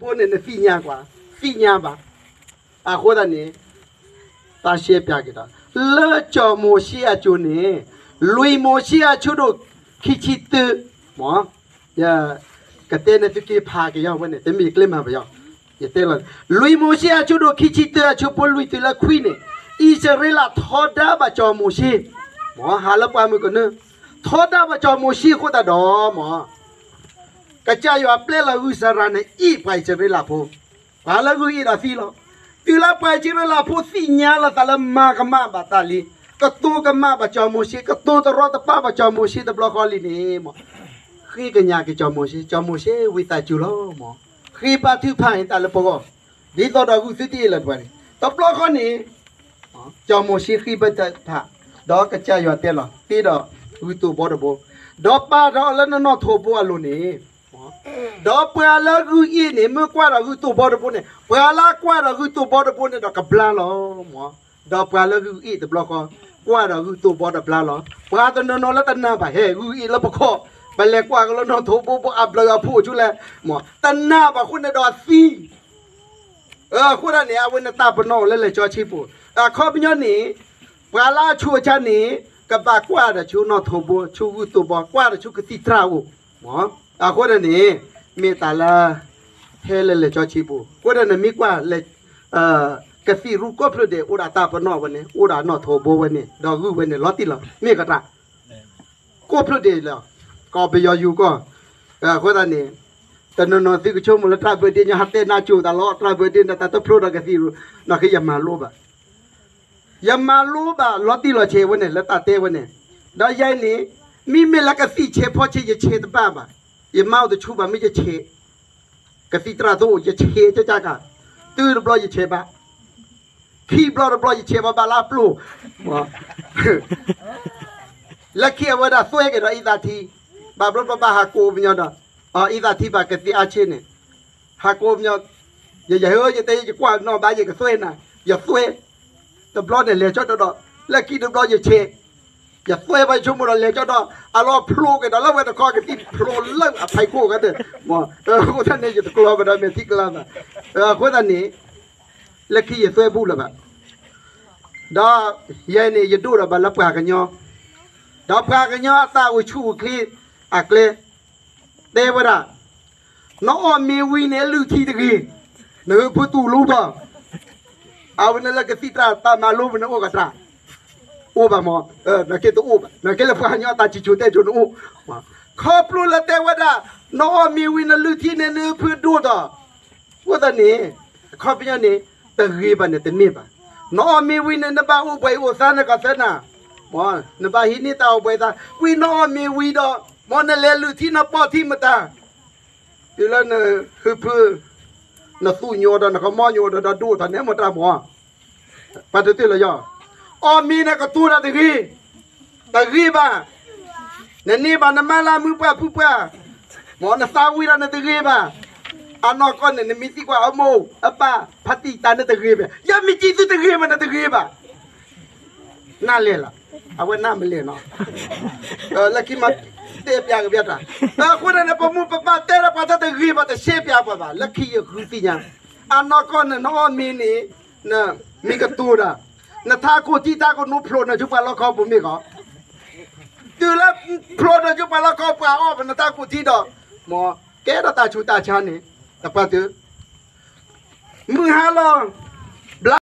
ဖိန့ၣ် နသ့ၣ်ညါကွၢ်, သ့ၣ်ညါဘၣ်. အဃိသတးန့ၣ် တၢ်ရှဲပၠးက့ၤဒီး လၢကၠီၤမိၤၡ့အစိၤန့ၣ် လွံၢ်မိၤၡ့အဆၢဒိၣ်ခံဆံတၢ, မ် ကတဲန့ၣ်သုက့ၤဖးက့ၤယီၤဝဲန့ၣ် တမ့ၢ်ကျဲမၤပယီၤ, ယတဲလီၤ, လွံၢ်မိၤၡ့အဆၢဒိၣ်ခံဆံတၢ အဆၢဖိလွံၢ်တုၤလၢခွံန့ၣ်, အံၣ်စရ့လးထီဒါဘၣ်ကၠီၤမိၤၡ့, မ် ဟးလၢပှၢ်မုၢ်ကနၢ, ထီဒါဘၣ်ကၠီၤမိၤၡ့အဃိသတးဒီး မ် ကစၢ်ယွၤပျဲလီၤဂုၢ်စရၤန့ၣ် အ့ၣ်ပှၤအံၣ်စရ့လးဖိ, ပှၤလၢဂုၢ်အ့ၣ်ဒီးသံလီၤ. တုၤလၢပှၤအံၣ်စရ့လးဖိသ့ၣ်ညါလီၤသးလၢမၤကမၣ်ဘၣ်တၢ်လံ, ကတိၤကမၣ်ဘၣ်ကၠီၤမိၤၡ့, ကတိၤတရီတပါဘၣ်ကၠီၤမိၤၡ့တဘျီဃီလံန့ၣ်, မ် ဃ့ကညးက့ၤကၠီၤမိၤၡ့, ကၠီၤမိၤၡ့ဝံသးစူၤလီၤ, မ် ဃ့ဘါထုကဖၣ်န့ၣ်တၢ်လၢပဂီၢ်, ဒ်သိးဒီးဂုၢ်သုတအ့ၣ်လၢၤတပှၤန့ၣ်, တဘျီဃီန့ၣ် ကၠီၤမိၤၡ့ဃ့ဘါထုကဖၣ်, ဒီးကစၢ်ယွၤတဲလီၤ, တ့ဒီးဂုၢ်တိၢ်ဘီတဘိ, ဒီးပာ်ထီၣ်အီၤလၢနနီၣ်ထိးဘိအလိၤန့ၣ်, ဒီးပှၤလၢဂုၢ်အ့ၣ်န့ၣ် မ့ၢ်ကွၢ်ဒီးဂုၢ်တိၢ်ဘီတဘိန့ၣ်, ပှၤလၢကွၢ်ဒီးဂုၢ်တိၢ်ဘီတဘိန့ၣ်ဒီးကဘျါလီၤ, မ် ဒီးပှၤလၢဂုၢ်အ့ၣ်တဘျီဃီ ကွၢ်ဒီးဂုၢ်တိၢ်ဘီတဘျါလီၤ. ပှၤတနီၤနီၤလၢတနာ်ဘၣ် ဟဲဂုၢ်အ့ၣ်လၢပခီၣ်, ပလဲၤကွၢ်ကလီနီၣ်ထိးဘိဘိအဘျုးအဖှိၣ်ဆူလဲၣ်, မ် တနာ်ဘၣ်အဃိန့ၣ်ဒီးသံ အဃိဒၣ်န့ၣ် အဝဲန့ၣ်တၢ်ပနီၣ်အိၣ်လၢလံာ်စီဆှံပူၤ, အခီပညီန့ၣ်, ပှၤလၢအဆိအဆါန့ၣ် ကဘၣ်ကွၢ်ဒီးဆူနီၣ်ထိးဘိ, ဆူဂုၢ်တိၢ်ဘီ, ကွၢ်ဒီးဆူကသံၣ်သရၣ်အိၣ်, မ် အဃိဒၣ်န့ၣ် မ့ၢ်တၢ်လၢ ဟဲလၢလံာ်စီဆှံပူၤ, အဃိဒၣ်န့ၣ်မ့ၢ်ကွၢ်လၢ ကသံၣ်ရူၢ်ကိးဖျၢၣ်ဒဲး အိၣ်ဒီးတၢ်ပနီၣ်ဝဲန့ၣ်, အိၣ်ဒီးနီၣ်ထိးဘိဝဲန့ၣ်, ဒီးဂုၢ်ဝဲန့ၣ် လီၤတံၢ်လီၤ, မ့ၢ်ကတၢၢ် ကိးဖျၢၣ်ဒဲးလီၤ, ကီၢ်ပယီၤယူၤကီၢ်, အဃိသတးန့ၣ်, တနီၤနီၤသုကဆိကမိၣ်လၢတၢ်ဘၢဒ့ညီ ဟးတဲနါစိၤသးလီၤ, တၢ်ဘၢဒ့န့ၣ် တၢ်တဖျိဒီးကသံၣ်ရူၢ်, နီၢ်က့ယမၤလိဘၣ်, ယမၤလိဘၣ်လီၤတံၢ်လီၤဆဲးဝဲန့ၣ် လၢတၢ်တဲဝဲန့ၣ်, ဒီးယဲန့ၣ်, မ့မ့ၢ်လၢကသံၣ်ဆဲးဖီဆဲး ယဆဲးတဘၣ်ဘၣ်, ယမါအိၣ်တဆူၣ်ဘၣ် မ့ၢ်ယဆဲး ကသံၣ်သရၣ်သိ ယဆဲးကကကၤ, တုၤတဘျီယဆဲးဘၣ်, ခံဘျီတဘျီယဆဲးဘၣ် ဘၣ်လၢအပျိၢ်, လၢခံအဝဲဒၣ်သွဲက့ၤဒီးအံသးထံ, ဘၣ်ဘျီဘျီဘၣ်ဟးကိးပညီဒီး, အံသးထံဘၣ်ကသံၣ်အါဆ့န့ၣ်, ဟးကိးပညီ, ယယဟၢ ယတဲယကွၢ်နီၣ်ဘၣ် ယကသွဲနၤ, ယသွဲ, တဘျီန့ၣ်လဲၤကၠီဒီး, လၢခံတဘျီယဆဲး ယသွဲဘၣ်ယဆိကမိၣ်ဒီးလဲၤကၠီဒီး အလီၤဖျိက့ၤဒီးလၢဝဲတခီကသံၣ်ဖျိလၢအဖံးခိၣ်ကသ့ၣ်, အဃိသတးန့ၣ် ယတကျီဘၣ်ဒီးမဲာ်ထံကလါဘၣ်, အဃိသတးန့ၣ်, လၢခံယသွဲဘူၣ်လၢၤဘၣ်, ဒီးယဲန့ၣ်ယဒိၣ်ဒီးဘၣ်လၢပှၤကညီ, ဒီးပှၤကညီအသးအိၣ်ဆူၣ်အိၣ်ချ့အကျဲ, တဲဝဲဒၣ် နအီၣ်မ့ၤဝံၤန့ၣ် လုၢ်ထံတဂ့ၤ, နဟုဖုတူၢ်လိာ်ဘၣ်, အဝဲန့ၣ်လၢကသံၣ်သရၣ်တၢ်မၤလိပူၤန့ၣ်အိၣ်ကတၢၢ်, အိၣ်ဘၣ်မး, နက့တအိၣ်ဘၣ်, နက့လၢပှၤကညီတၢ်စံၣ်စိၤတဲစိၤန့ၣ်အိၣ်, ခီဖျိလၢတဲဝဲဒၣ်, နအီၣ်မ့ၤဝံၤနလုၢ်ထံန့ၣ် နဟုဖုဒိၣ်ဒီး, အဃိသတးန့ၣ်, အခီပညီန့ၣ်, တဂ့ၤဘၣ်န့ၣ်တမ့ၢ်ဘၣ်, နအီၣ်မ့ၤဝံၤန့ၣ် နဘၣ်အိၣ်ဘှံးအိၣ်သါန့ၣ်ကီးသၢနၤ, မ် နဘၣ်ဟံးန့ၢ်တၢ်အိၣ်ဘှံးသါ, ဝံၤနအီၣ်မ့ၤဝံၤဒီး, မ်နလဲၤလုၢ်ထံနပိာ်ထံမတၤ တုၤလၢနဟုဖု, နသူၣ်ညိၣ်ဒီးနကမီၣ်ညိၣ်ဒီး ဒီးဒိၣ်ထီၣ်န့ၣ်မတၤမး, ပှၤတတုၤလၢယီၤ, အီၣ်မ့ၤန့ၣ်ကတိၤတၢ်တဂ့ၤ, တဂ့ၤဘၣ်, နန့ၢ်ဘၣ်နမါလၢမုၢ်ပှၢ်ဖုပှၢ်, မ်နသးဝံၤဒီးနတဂ့ၤဘၣ်, အနီၢ်ကီၢ်န့ၣ် နမ့ၢ်သံကွၢ်အမိၢ်အပၢ်ဖါတံၢ်တၢ်န့ၣ်တဂ့ၤဘၣ်, ယမ့ၢ်ကံသုတဂ့ၤဘၣ် နတဂ့ၤဘၣ် နလဲၣ်လီၤ, အဝဲနမ့ၢ်လဲၣ်နီၤ, လၢခံမၤတဲပျးကပျးတၢ်, အဃိန့ၣ် ပမိၢ်ပပၢ်တဲဒီးပှၤတၢ်တဂ့ၤဘၣ် တရှဲပျးပှၤဘၣ်, လၢခံယဃုသ့ၣ်ညါ, အနီၢ်ကီၢ်န့ၣ် နအီၣ်မ့ၤန့ၣ်, မ့ၢ်ကတိၤတၢ်, နထးခိၣ်ထံထးခိၣ်နူဖျိးနၢၤဆူပှၤလီခီပူၤမ့ၢ်ကီး, တုၤလၢဖျိးနၢၤဆူပှၤလီခီပှၤအီၣ်ပနထးခိၣ်ထံဒီး, မ်ကဲထီၣ်တၢ်ဆူးတၢ်ဆါန့ၣ်, တပှၢ်တုၤ မုၢ်ဟါလီၤ